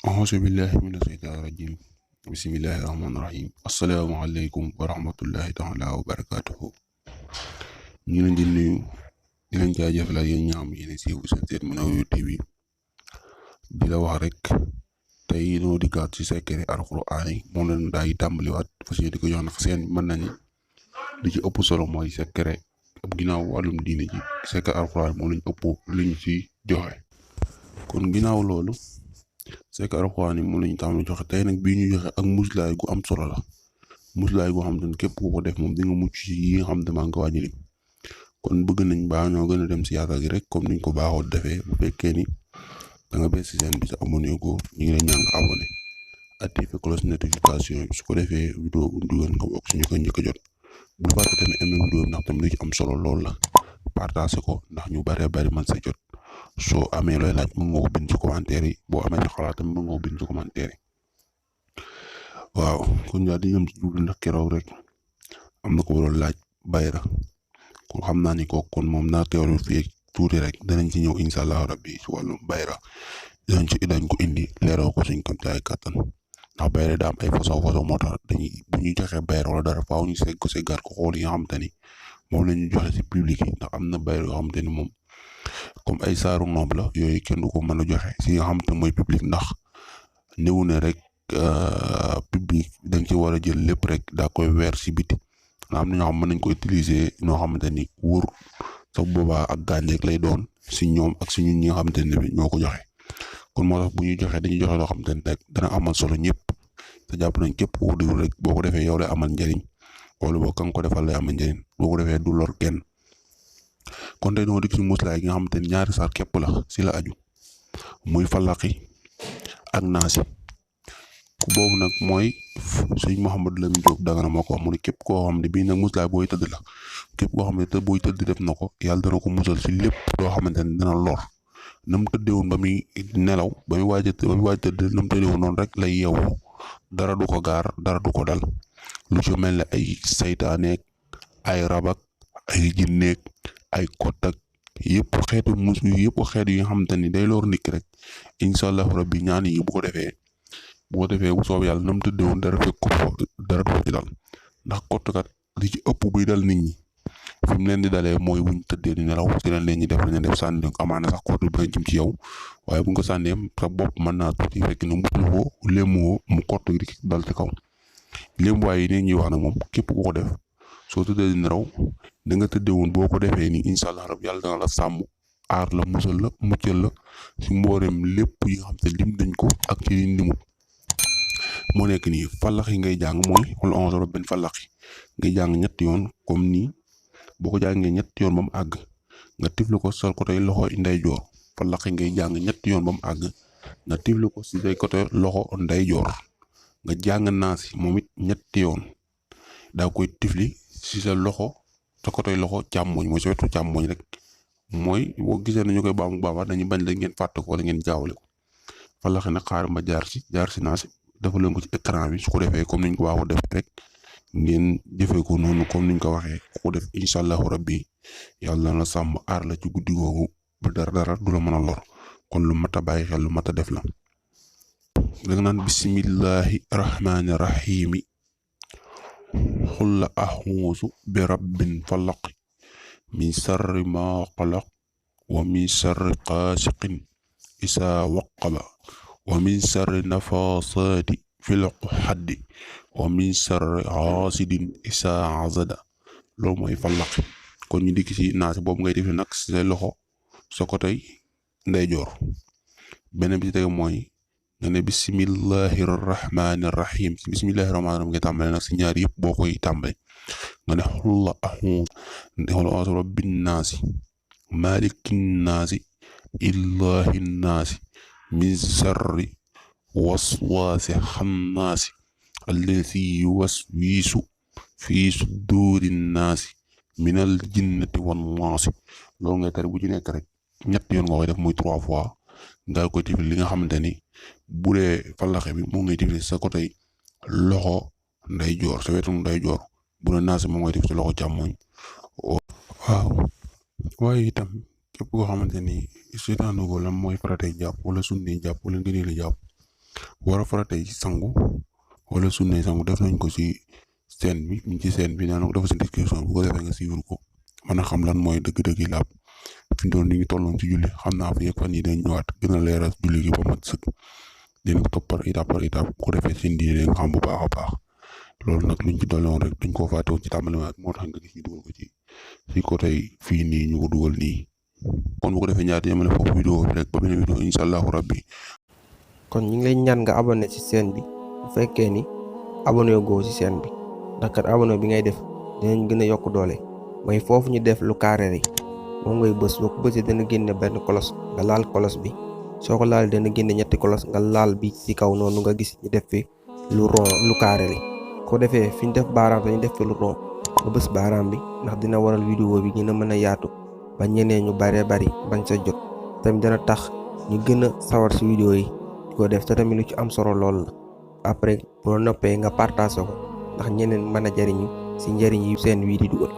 أعوذ بالله من الشيطان الرجيم بسم الله الرحمن الرحيم السلام عليكم ورحمة الله تعالى وبركاته ñu leen di nuyu di leen jaajëfal yéen ñi nga xam yéen siiw seen seen Minane TV di la wax rek tey noo dikkaat ci secret alxuraan yi moom leen daay tàmbaliwaat fas yéene di ko jox ndax seen mën nañu li ci ëpp solo mooy secret ab ginnaaw wàllum diine ji secret alxuraan moom lañ ëpp liñ ci joxe kon ginnaaw loolu secret alxuraan yi moom lañu tàmbali joxe tey nag bii ñu joxe ak muslaay gu am solo la muslaay goo xam ne képp ku ko def moom di nga mucc ci yi nga xam ne maa ngi ko wàññi lim kon bëgg nañ baa ñoo gën a dem si yaatal gi rek comme niñ ko baaxoo defee bu fekkee ni da nga bees si seen bi sa abonné ko ñu ngi lay ñaan nga abonné activé cloche notification bi su ko defee vidéo bu dugal nga bokk suñu ko njëkk a jot bul fàtte tamit aimé vidéo bi ndax tamit lu ci am solo lool la partagé ko ndax ñu bari bari man sa jot soo amee looy laaj mën nga ko bind ci commentaire yi boo amee xalaat tamit mën nga ko bind ci commentaire yi waaw kon ñaar di ñëm ci jublu ndax keroog rek am na ko waroon laaj bayra kon xam naa ni kooku kon moom naa teewlu fii tuuti rek danañ ci ñëw incha allah rabbi ci wàllum bayra dañ ko indi leeroo ko suñ kam ay kattan ndax bayra daa am ay façon moo tax dañuy bu ñu joxe bayra wala dara faaw ñu seggaat ko xool yi nga xamante ni moom la ñu joxe ci public yi ndax am na bayra yoo xamante ni moom comme ay saaru noob la yooyu kenn du ko mën a joxe si nga xamante mooy public ndax néew na rek public da nga ci war a jël lépp rek daa koy weer si biti nga am na ñoo xam mën nañ ko utiliser ñoo xamante ni wóor sax boobaa ak gàncax lay doon si ñoom ak si ñun ñi nga xamante ne ñoo ko joxe kon moo tax bu ñuy joxe dañuy joxe loo xamante ne rek dana amal solo ñëpp te jàpp nañ képp ku ko déglu rek boo ko defee yow lay amal njëriñ wala boo kan ko defal lay amal njëriñ boo ko defee du lor kenn kon tey doo dikk si muslaay gi nga xamante ni ñaari saar képp la si la aju muy falaqi ak naasi ku boobu nag mooy sëñ Mouhamadou Lamine Diop Dagana moo ko wax mu ne képp koo xam ne bii nag muslaay booy tëdd la képp koo xam ne te booy tëdd def na ko yàlla dana ko musal si lépp loo xamante ne dana lor na mu tëddeewoon ba muy nelaw ba muy waaj tëdd na mu tëddeewoon noonu rek lay yeewoo dara du ko gaar dara du ko dal lu ci mel ne ay saytaaneeg ay rabak ay jinneeg ay kottak yëpp xeetu mus yëpp xeetu yi nga xamante ni day lor nit rek incha allah rabbi ñaan yi bu ko defee bu soob yàlla na mu tëddee woon dara fekk ko dara du ko ci dal ndax kottkat li ci ëpp buy dal nit ñi fi mu leen di dalee mooy buñ tëddee di nelaw si leen ñi def sànni amaana sax kottu bi jëm ci yow waaye bu nga ko sànnee sa bopp mën naa tuuti fekk ne mutul ko léemoo mu kottu gi dal ci kaw léemuwaay yi ne ñuy wax na moom képp ku ko def soo tëddee di nelaw da nga tëddee woon boo ko defee ni incha allah rab yàlla dana la sàmm aar la musal la muccal la si mboolem lépp yi nga xam te lim dañ ko ak ci liñ limut moo nekk nii falax yi ngay jàng mooy wala onze rab benn falax yi ngay jàng ñetti yoon comme nii boo ko jàngee ñetti yoon ba mu àgg nga tifli ko sol ko tey loxo ndeyjoor falax yi ngay jàng ñetti yoon ba mu àgg nga tifli ko si say côté loxo ndeyjoor nga jàng naasi moom it ñetti yoon daa koy tifli si sa loxo sa côté loxo càmmoñ mooy sa wetu càmmoñ rek mooy boo gisee nañu koy baamu baaba dañuy bañ la ngeen fàtte ko wala ngeen jaawale ko falax nag xaar ma jaar si naasi dafa leen ko ci écran bi su ko defee comme niñ ko baaxoo def rek ngeen jëfee ko noonu comme niñ ko waxee ku ko def incha allahu rabbi yàlla na sàmm aar la ci guddi googu ba dara du la mën a lor kon lu mat a bàyyi xel lu mat a def la da nga naan bismillahi rahmaani rahimi xulla axuusu bi rabbin falaq min sarri ma xalaq wa min sarri qaasiqin isaa waqaba wa min sarri nafasaati fil uqadi wa min sarri xaasidin isaa hasada loolu mooy falaq kon ñu dikk ci naasi boobu ngay def nag ci say loxo sa côté ndeyjoor beneen bi ci tege mooy nga ne bismillahi rahmaani rahim si bismillahi rahmaani rahim nga tàmbale nag si ñaar yëpp boo koy tàmbale nga ne xulla axuusu rabbin naasi malikin naasi illahi naasi min sarri waswaasi xannaasi allati yuwaswisu fi suduri naasi minal jinnati wan naasi loolu ngay tere bu ci nekk rek ñett yoon nga koy def muy 3 fois nga koy tifli li nga xamante ni bu dee falaxe bi moo ngay tifli sa côté loxo ndeyjoor sa wetu ndeyjoor bu dee naasi moo ngay tifli sa loxo càmmoñ waaw waaye itam képp koo xamante ni seetaanu ko lan mooy faratay jàpp wala sunni jàpp wala ngëneeli jàpp war a faratay sangu wala sunnay sangu def nañ ko ci chaîne bi mi ngi ci chaîne bi nee na ko dafa ci description bu ko defee nga suivre ko mën a xam lan mooy dëgg-dëgg laab fi mu toll nii ngi tolloon ci julli xam naa fi fan yi dañ ñëwaat gën a leeral julli gi ba mat sëkk dina ko topp par étape bu ko defee seen diine nga xam bu baax a baax loolu nag luñ ci dolloon rek dañ koo fàtte woon ci tàmbali moo tax nga gis ñu dugal ko ci côté fii nii ñu ko dugal nii kon bu ko defee ñaata yemale foofu vidéo bi rek ba beneen vidéo incha allahu rabbi. kon ñu ngi lay ñaan nga abonné ci chaîne bi bu fekkee ni abonné goo ci chaîne bi ndax kat abonné bi ngay def dinañ gën a yokk doole mooy foofu ñu def lu carré yi moom ngay bës boo ko bësee dana génne benn kolos nga laal kolos bi soo ko laal dana génne ñetti kolos nga laal bi ci kaw noonu nga gis ñu def fi lu rond lu carré li ko defee fi ñu def baaraam dañu def fi lu rond nga bës baaraam bi ndax dina waral vidéo bi gën a mën a yaatu ba ñeneen ñu baree bari bañ sa jot tamit dana tax ñu gën a sawar ci vidéo yi di ko def te tamit lu ci am solo lool la après boo noppee nga partagé ko ndax ñeneen mën a jariñu ci njariñ yi seen wii di dugal